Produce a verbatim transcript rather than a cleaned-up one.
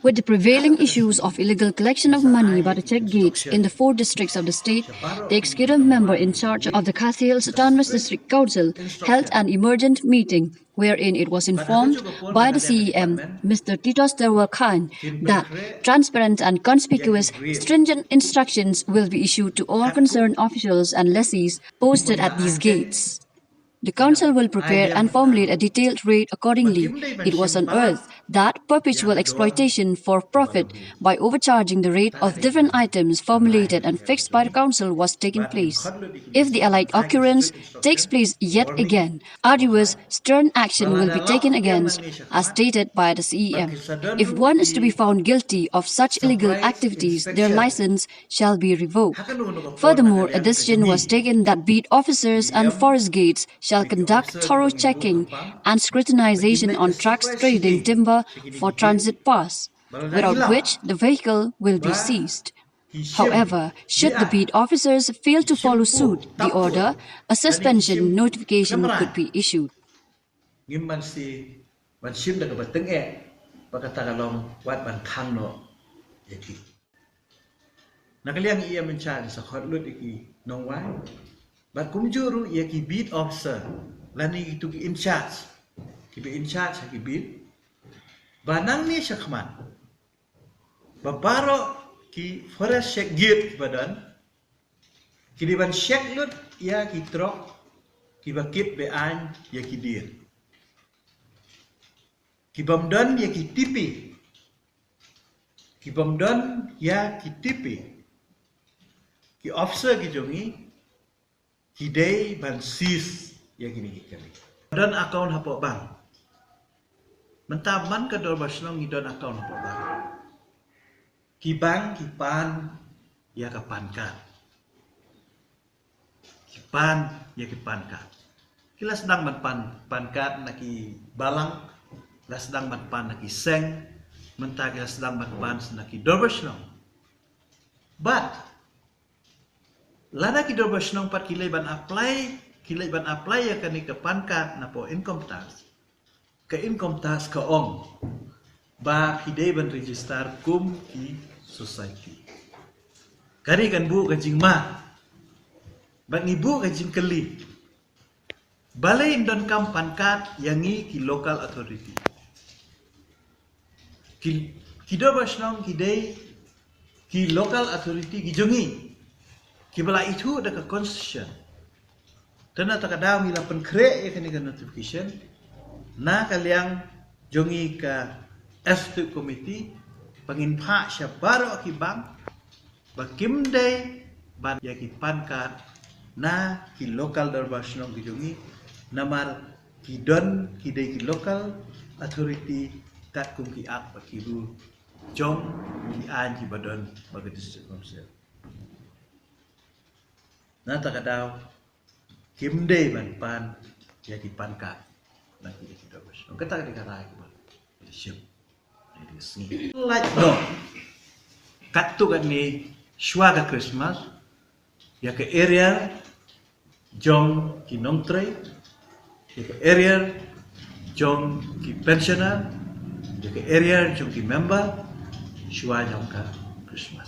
With the prevailing issues of illegal collection of money by the check gates in the four districts of the state, the executive member in charge of the Khasi Hills Autonomous District Council held an emergent meeting wherein it was informed by the C E M, Mister Titos Derwar Khan, that transparent and conspicuous stringent instructions will be issued to all concerned officials and lessees posted at these gates. The council will prepare and formulate a detailed rate accordingly. It was unearthed that perpetual exploitation for profit by overcharging the rate of different items formulated and fixed by the council was taking place. If the alleged occurrence takes place yet again, arduous, stern action will be taken against, as stated by the C E M. If one is to be found guilty of such illegal activities, their license shall be revoked. Furthermore, a decision was taken that beat officers and forest gates shall conduct thorough checking and scrutinization on trucks trading timber for transit pass, without which the vehicle will be seized. However, should the beat officers fail to follow suit, the order, a suspension notification could be issued. Ngim ban si ban shim da kaba teng eh ba kata ka long wat ban khang noh ïa ki. Na ka liang i em in charge sa khot lut ïa ki nongwai. Bad kumjuh ruh ïa ki beat officer lane ki tu ki in charge, ki ba in charge ha ki beat. Ba nangne shakhmat ba baroh ki forest check gate ba don, ki dei ban check lut ïa ki trok ki ba kit be-aiñ ïa ki dier. Ki bym don ïa ki tipi, ki bym don ïa ki tipi, ki officer ki jong ngi ki dei ban seize ïa kine ki kali. Don account hapoh bank. Mynta man ka Dorbar Shnong ngi don account hapoh bank. Ki bank ki pan ïa ka PAN card. Ki pan ïa ki PAN card. Ki la sdang ban pan PAN card na ki balang, la sdang ban pan na ki seng, mynta ki la sdang ban pan na ki Dorbar Shnong. Bad lada ki Dorbar Shnong pat ki leit ban apply, ki leit ban apply ïa kane ka PAN card napoh income tax, ka income tax ka ong ba ki dei ban register kum ki society. Ka dei kan buh ka jingma. Bad ngi buh ka jingkylli, balei ym donkam PAN card ïa ngi ki local authority? Ki, ki Dorbar Shnong ki dei ki local authority ki jong ngi, ki ba la ithuh da ka constitution. Te na kata ka daw ngi la pynkhreh ïa kane ka notification na ka liang jong ngi ka executive committee, ba ngin phah sha baroh ki bank ba kim dei ban ïa ki PAN card na ki local Dorbar Shnong ki jong ngi, namar ki don, ki dei ki local authority katkum ki act bad ki rule jong ki aiñ ki ba don ba ka District Council. Na kata ka daw kim dei ban pan ïa ki PAN card na ki, ïa ki Dorbar Shnong. Kata ka dei ka rai kaba shim. Lait noh katto katne shuwa ka Christmas, ïa ka arrear jong ki nongtrei, ïa ka arrear jong ki pensioner, ïa ka arrear jong ki member shuwa jong ka Christmas.